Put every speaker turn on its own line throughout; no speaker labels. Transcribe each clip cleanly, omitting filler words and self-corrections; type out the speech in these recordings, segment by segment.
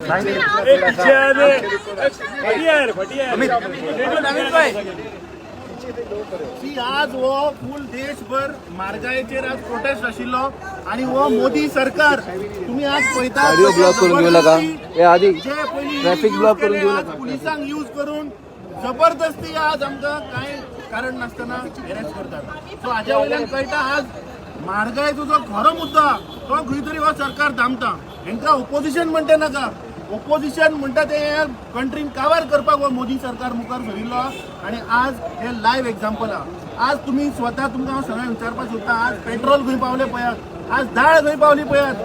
की आज हो फूल देशभर म्हारगायेचेर आज प्रोटेस्ट आशिल्लो आणि हो मोदी सरकार तुम्ही आज पळयता.
ऑडिओ ब्लॉक करून घेऊ नका. हे आधी
जे पयलीं
ट्रॅफिक
use
block करून
केले,
घेऊ
आज
नका.
पुलिसांक यूज करून जबरदस्ती आज आमकां कांय कारण नासतना अरेस्ट करतात. सो हाज्या वयल्यान कळटा, आज म्हारगायेचो जो खरो मुद्दो आहा, तो खंय तरी हो सरकार दामता. हेंकां ओपोजिशन म्हणटा नाका. ओपोजिशन म्हणटा ते कंट्रीन काबार करपाक हो मोदी सरकार मुखार सरिल्लो आहा आणि आज हे लायव्ह एक्झाम्पल आहा. आज तुमी स्वता, तुमकां हांव सगळ्यांक विचारपाक सोदता, आज पेट्रोल खंय पावले पळयात, आज दाळ खंय पावली पळयात.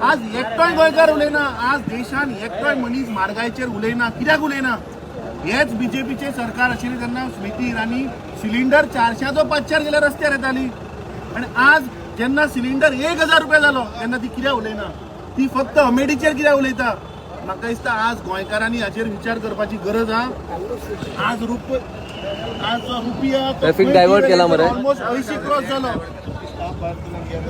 आज एकटोय गोंयकार उलयना. आज देशान एकटोय मनीस म्हारगायचेर उलयना. कित्याक उलयना? हेच बीजेपीचे सरकार आशिल्लें तेन्ना स्मृती इराणी सिलिंडर 400चो 500 गेल्यार रस्त्यार येताली आनी आज जेन्ना सिलिंडर 1000 रुपया जालो तेन्ना ती कित्याक उलयना? ती फक्त अमेडीचेर कित्याक उलयता? म्हाका दिसता आज गोंयकारांनी हाचेर विचार करपाची गरज आहा. आज रुपया
Traffic divert केला मरे.
ऑलमोस्ट 80 क्रॉस जालो.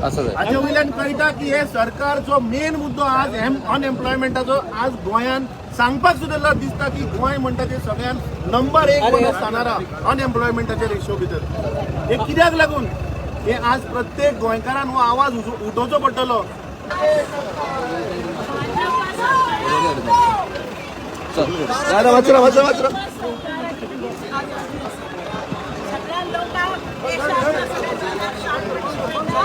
असं आहे.
हाचे वयल्यान कळटा की हे सरकारचो मेन मुद्दो आज अनएम्प्लॉयमेंटाचो. आज गोंयान सांगपाक सुद्दां लज दिसता की गोंय म्हणटा ते सगळ्यान नंबर एक म्हणून स्थानार आहा अनएम्प्लॉयमेंटाच्या रेशो भितर. हे कित्याक लागून? हे आज प्रत्येक गोंयकारान हो आवाज उठोवचो पडटलो.
चल दादा, वाचरा वाचरा वाचरा.
सगळ्या लोकांक देशाक सगळ्या शांतपणे शिकयता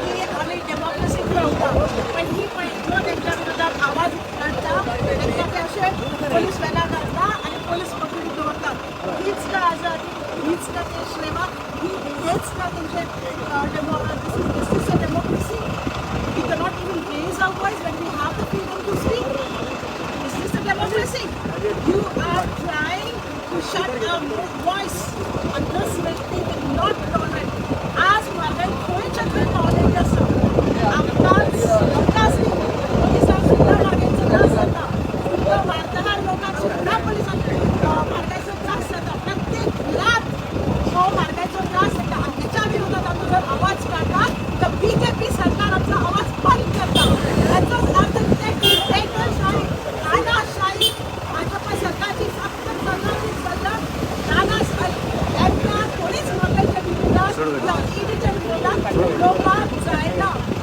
की आमी डेमोक्रेसी रावता, पण ही पण जो तेंच्या विरोधात आवाज काडटा तेंकां ते अशे पोलीस वेनार घालता आनी पोलीस पकडून दवरतात. हीच का आझादी? हीच का देश सेवा? ही हेच का तुमचे? This is a democracy? We cannot even raise our voice when we have the freedom to speak. Is this a democracy? You are trying to shut our voice, and this will they will not tolerate.